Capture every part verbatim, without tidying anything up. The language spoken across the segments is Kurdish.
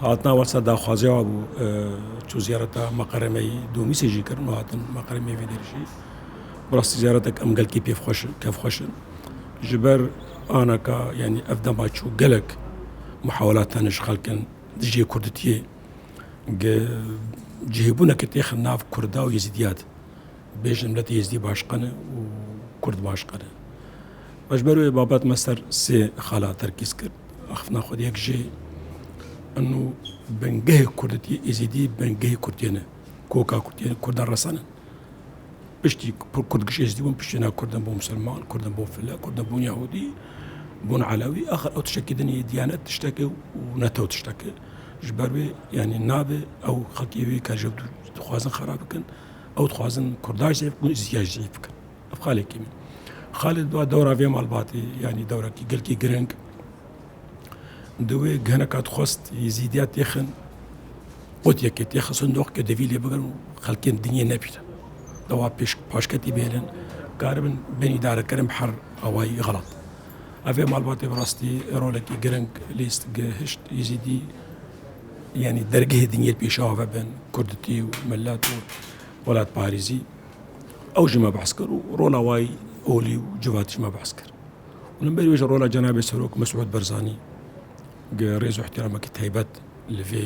Hatina we ser daxwaziya we bû, e, çû ziyareta meqerê me yî Domîsê jî kirin û hatin meqerê me vê derê jî. Bi rastî ziyaretek em gelkî pêvxweş in, kevxweş in. Ji ber aneka, yanî ev dema çû gelek muhawelat hene ji xelkin dijî kurditiyê. Ge-, cihêbûneke têxin nav Kurda û Êzîdiya de. Bêjin miletê Êzidî başqe ne û Kurd başqe ne. Ji ber wê babet me ser sê xala terkîz kir. Axiftina xwe yek jê eno bingehê Kurditiyê Êzîdî bingehê Kurdiyê ne. Koka Kurdiyê ne, Kurdan resan in. Piştî Kur-, Kurd giş Êzîdî bûn, piştî na Kurdin bûn Musulman, Kurdin bûn File, Kurdin bûn Yahûdî, bûn Elewî. Axir ew tiştekî din yê diyanet tiştekê û netew tiştekê. Ji ber wê, yanî nabe ew xelkê wê kar ji dixwazin xera bikin. Ew dixwazin Kurda jî zî bikin, Êzîdiya jî zî bikin. Ev xalekî min. Xalê di dewra vê malbatê, yanî dewrekî gelkî giring. Di wê geneka dixwest Êzîdiya têxin, qutiyekê têxin, sindoqkê devî lê bigirin û xelkên dinyê nebînin. Dewa pêş-, paşketî bênin, karibin bên îdarekirin bi her awayî xelat. Ev ê malbatê bi rastî rolekî giring lîst gihişt Êzîdî, yanî dergehê dinyê pêşa ve bin, kurditî û millet û welatparêzî. Ew jî me behs kir û rola wayî olî û civatî jî me behs kir. Û li ber wê jî rola Cenabê Serok Mesûd Barzanî gi rêz û ihtiramekî taybet li vê,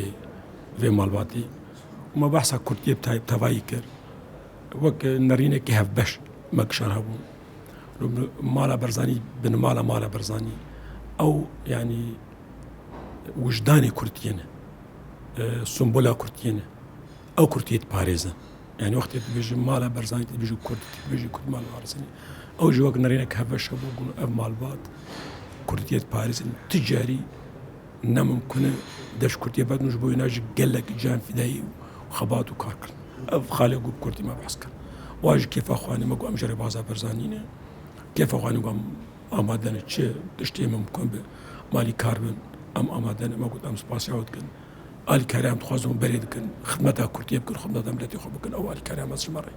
vê malbatî û me behsa kurdiyê bi tay-, tevayî kir. Wek nerînekî hevbeş me kişand hebûn. Mala Barzanî, binmala mala Barzanî. Ew, yanî, wijdanê kurdiyê ne. E, simbola kurdiyê ne. Ew kurdiyê diparêzin. Yanî wextê dibêjin mala Barzanî, dibêjin kurd, dibêjin kurd mala Barzanî. Ew jî wek nerînek hevbeş hebû, got ev malbat kurdiyê diparêzin. Ti carî ne mimkun e dev ji kurdiyê vekin, ji bo wîna jî gelek can fidayî û xebat û kar kirin. Ev xalê got bi kurdî me behs kir. Wa jî kêfa xwe anî, me got em ji rêbaza Barzanî ne. Kêfa xwe anî, got em amade ne, çi tiştê mimkun be, em alîkar bin, em amade ne. Me got em spasiya we dikin. Alîkariya em dixwazin û berê dikin. Xidmeta kurdiyê bikin, xidmeta miletê xwe bikin. Ew alîkariya me ji me re.